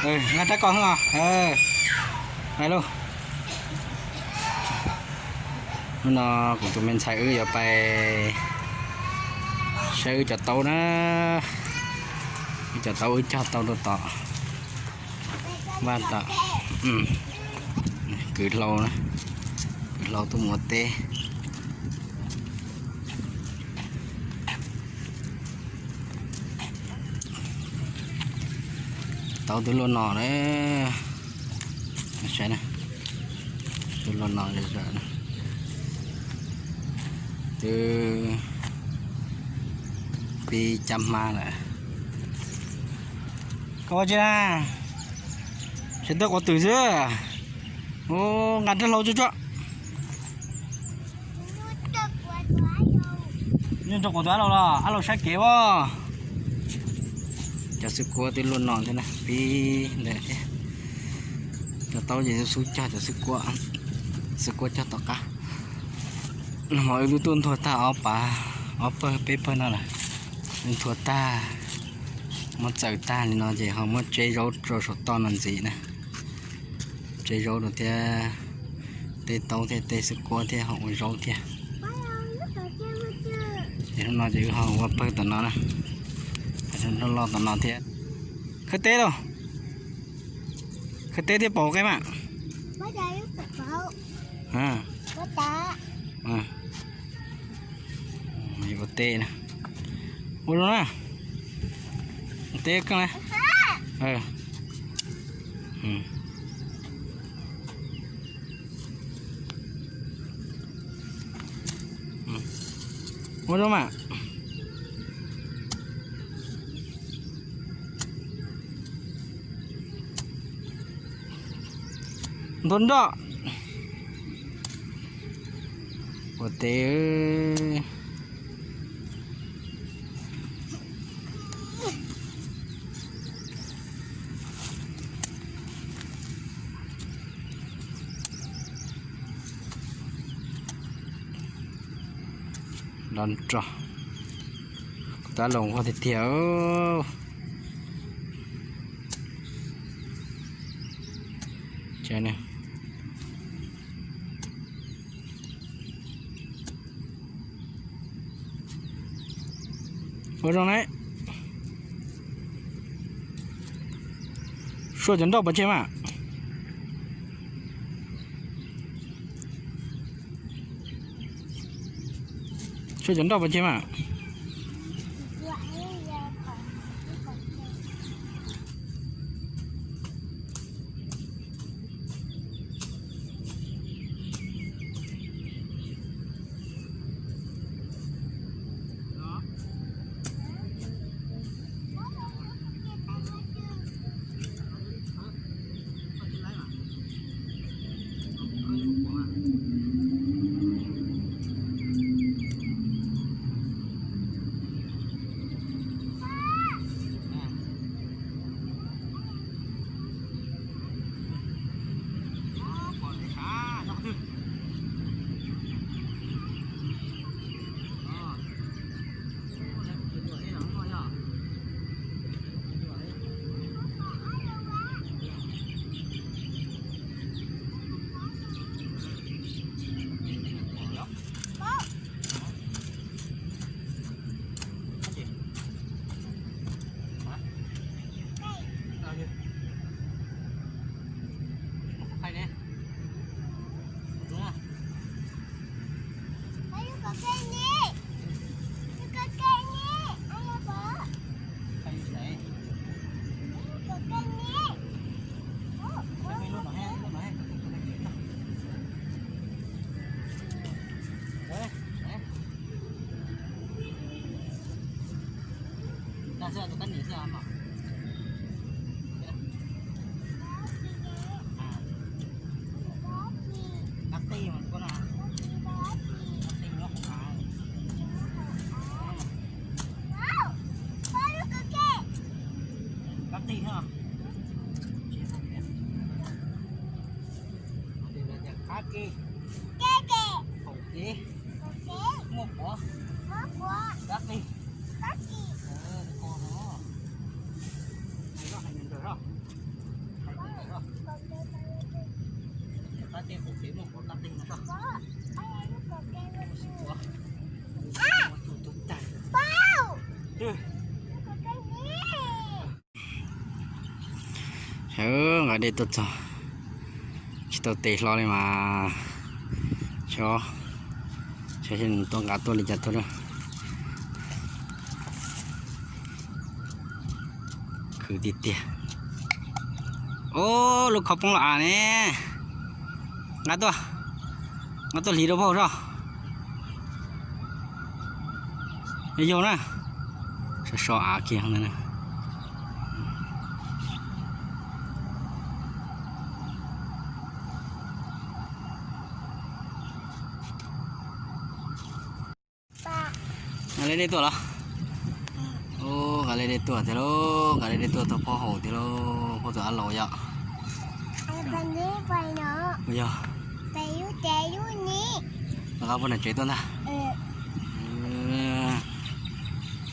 Nqa rab ko os. Hnub no kuv tus me ntxhais wb yuav pais saib wb cov taub na. Wb cov taub wb cog tau rau tom vaj tom. Kwv hlau, kwv hlau tuaj mus ua teb. Taub twb luaj no na. Saib na, twb luaj no zom zaws na. Twb pib cab hmab lawm. Koj ua tsi na? Sawv daws quav twm xwb. Ua, nqa rab hlau tsuag tsuag. Nyuj rau quav tus ab laus los, ab laus saib kev as. Cov xwb kuab twb luaj no thiab na, pib ntawm thiab. Cov taub ces xub cog cov xwb kuab, xwb kuab cog tom qab. Nag hmo wb twb tuaj nthua tag ob pawg peb pawg no lawm. Wb nthua tag, muab txawm tag li no ces ho muab tseb zaub rau saum toj no ntxiv na. Tseb zaub rau thiab, tej taub thiab tej xwb kuab thiab ho ua zaub thiab. Ces hnub no ces wb ho ua pawg tom no na, loj loj tom no thiab. Khawb teb lauj, khawb teb thiab pom qe mas. Ua teb na, ua zoo na, ua teb kawg na. Ua zoo mas. Ntuav nroj. Ua teb. Nroj nroj, kuv tab los nquag tiag tiag. Ua zoo na. Sua cov nroj pov tseg mas. Sua cov nroj pov tseg mas. Qab qig, haum kev, muaj quav, qab qig. Nqa dej tuaj txog, tsis tau tes hlo li mas. Xyov, xyov nws tuaj nqa tuaj li cas tuaj na. Khwv tiag tiag. Ob, lub khov poob los av ne. Nqa tuaj, nqa tuaj hliv rau phauj zoj. Yog na, so so av kiag ntawd na. Nqa liab dej tuaj los? Ub, nqa liab dej tuaj tiag lauj, nqa liab dej tuaj tau phauj haus tiag lauj, phauj tus ab laus yom. Yog. Nqa puag nram tsev tuaj ntag.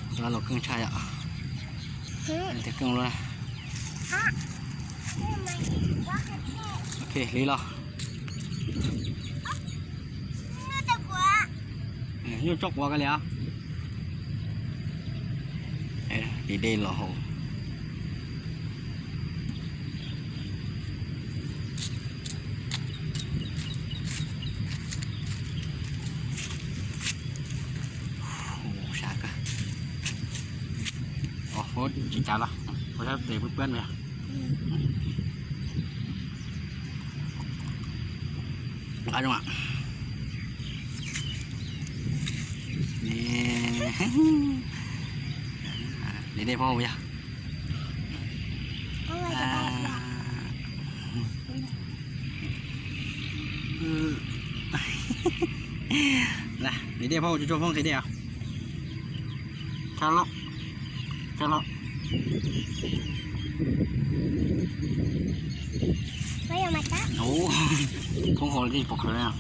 Tus ab laus keej tshaj yom. Tiag keej lauj. Ok, hliv los. Nyuj tso quav kiag li os. Hliv dej los haus. Sab kawg. Tsis cas los, ua sab tes pwb pwb yog. Nqa zoo. Hliv dej phauj yog. Hliv dej phauj, tsuag tsuag phauj hliv dej os. Tshaj loj, tshaj loj. Ub, phauj haus li pom khawv na.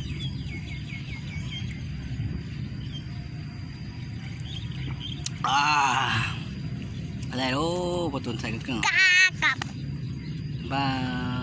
Dai lauj, puab tus ntxhais keej keej. Npaj.